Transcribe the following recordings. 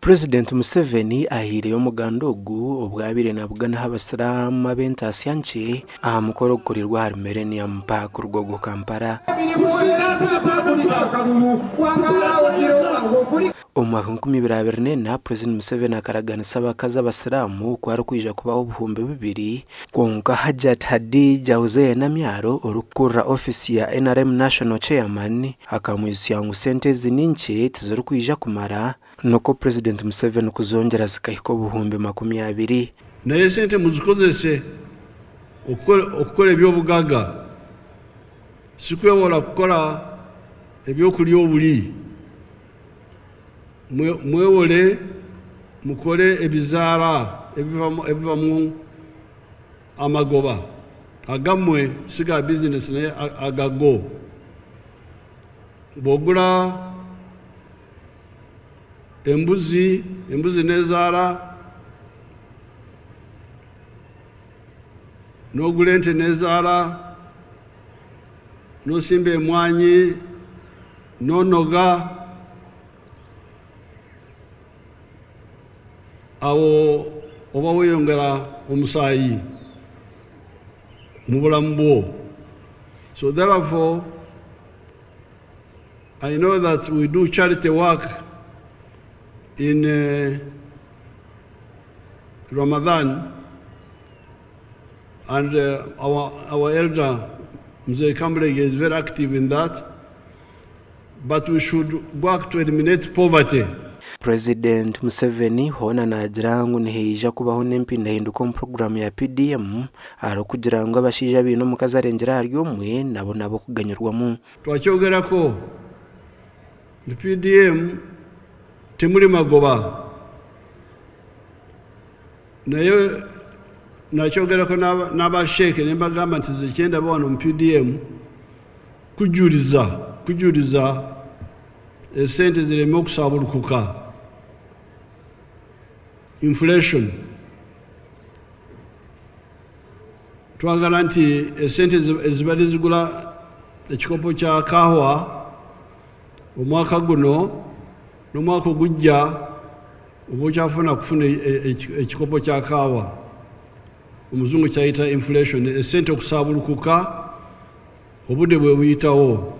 Purezidenti Museveni ahaireyo omuganda ogu obu abaire nabuganaho abasiraamu ab'entaasya nkye aha mukoro ogukoreirwe ahari Millennium Park Rugogo Kampala. Omu mwaka 2024, Purezidenti Museveni akaraganisa abakazi abasiraamu ku arikwija kubaha 2000 kwonka Hajjat Hadija Hussein Namyaro orikukurira ofiisi ya NRM National Chairman akamwijutsya ngu sente ezi ni nkye tizirikwija kumara nikwo Purezidenti Museveni kuzongyera zikahika 20,000. Naye sente muzikozese okukora eby'obugaga, si kwewola kukora eby'okurya oburi. Mwewole mukore ebizaara ebivamu amagoba agamwe, si ga bizinesi naye agago. Bw'ogura embuzi, embuzi n'ezaara, n'ogura ente n'ezaara, n'osimba emwanyi, n'onoga, aho oba weyongera omusaayi mu bulamu bwo. So therefore, I know that we do charity work in Ramadan and our elder Mzee Kamulege is very active in that, but we should work to eliminate poverty. Purezidenti Museveni hoona naagira ngu nihaija kubaho n'empindahinduka omu puroguraamu ya PDM arikugira ngu abashaija abaine omukazi arengire ahari omwe nabo n'ab'okuganyirwamu. Twakyogerako nti PDM temuri magoba naye nakyogerako n'aba sheikh nembagamba nti nze kyendaba wano omu PDM kujuriza kujuriza esente zireme okusaaburukuka, inflation. Twagala nti esente ezibadde zigula ekikopo kya kahwa omwaka guno n'omwaka ogujja oba okyafuna kufuna ekikopo kya kaawa. Omuzungu kyayita inflation, esente okusaabulukuka obudde bwe buyitawo.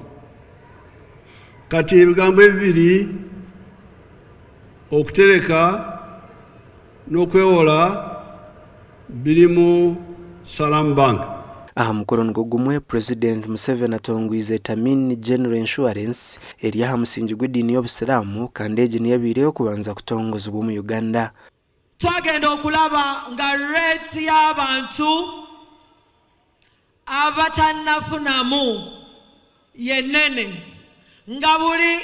Kati ebigambo ebibiri okutereka n'okwewola biri mu Salaam Bank. Aha mukoro nigwo gumwe, Purezidenti Museveni atongwize Tamini General Insurance eri aha musingi gw'ediini y'obusiraamu kandi egi niyo ebaire ey'okubanza kutongozibwa omu Uganda. Twagenda okulaba nga rate y'abantu abatannafunamu ye nnene nga buli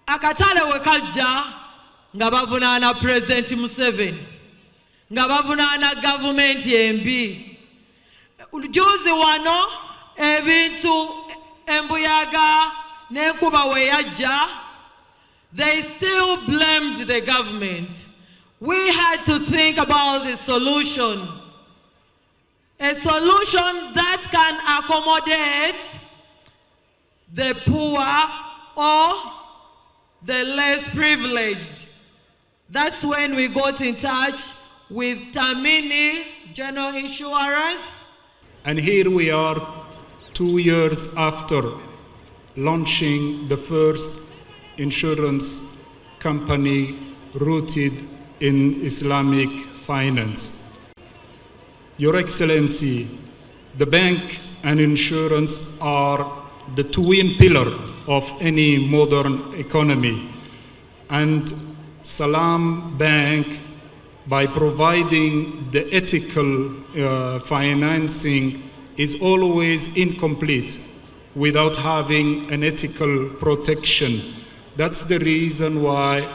akatale we kajja nga bavunaana Pulezidenti Museveni, nga bavunaana gavumenti embi. Juuzi wano ebintu embuyaga n'enkuba we yajja, they still blamed the government. We had to think about the solution. A solution that can accommodate the poor or the less privileged. That's when we got in touch with Tamini General Insurance. And here we are 2 years after launching the first insurance company rooted in Islamic finance. Your Excellency, the bank and insurance are the twin pillar of any modern economy. And Salaam Bank, by providing the ethical financing, is always incomplete without having an ethical protection. That's the reason why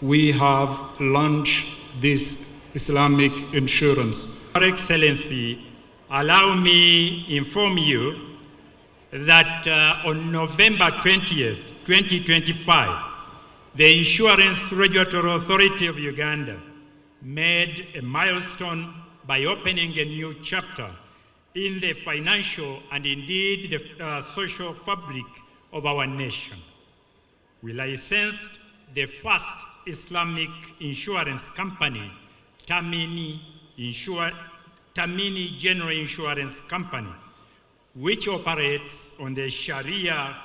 we have launched this Islamic insurance. Your Excellency, allow me inform you that on November 20th, 2025, the Insurance Regulatory Authority of Uganda made a milestone by opening a new chapter in the financial and indeed the social fabric of our nation. We licensed the first Islamic insurance company, Tamini, Insure, Tamini General Insurance Company, which operates on the Sharia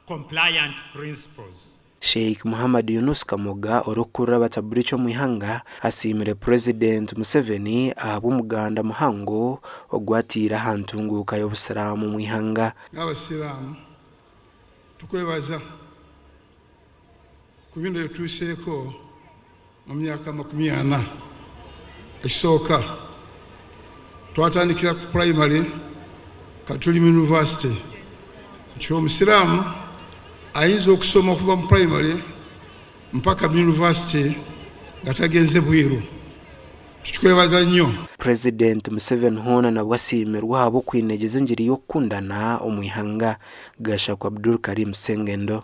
compliant principles. Sheikh Muhammad Yunus Kamoga orikukurira abataburiiki omu ihanga asiimire Purezidenti Museveni ahabw'omuganda muhango ogu ataire aha ntunguuka y'obusiraamu omu ihanga. Nk'abasiraamu tukwebaza ku binu ebituhiseeko mu myaka 40 ekisooka twatandikira ku primary kati tuli mu university nti omusiraamu ayinza okusoma okuva mu primary mpaka mu university nga tagenze bweru. Tukikwebaza nnyo. Purezidenti Museveni hoona nabwo asiimirwe ahabw'okwinegyeza engiri y'okukundana omu ihanga. Gashakwa Abdul Karim Sengendo.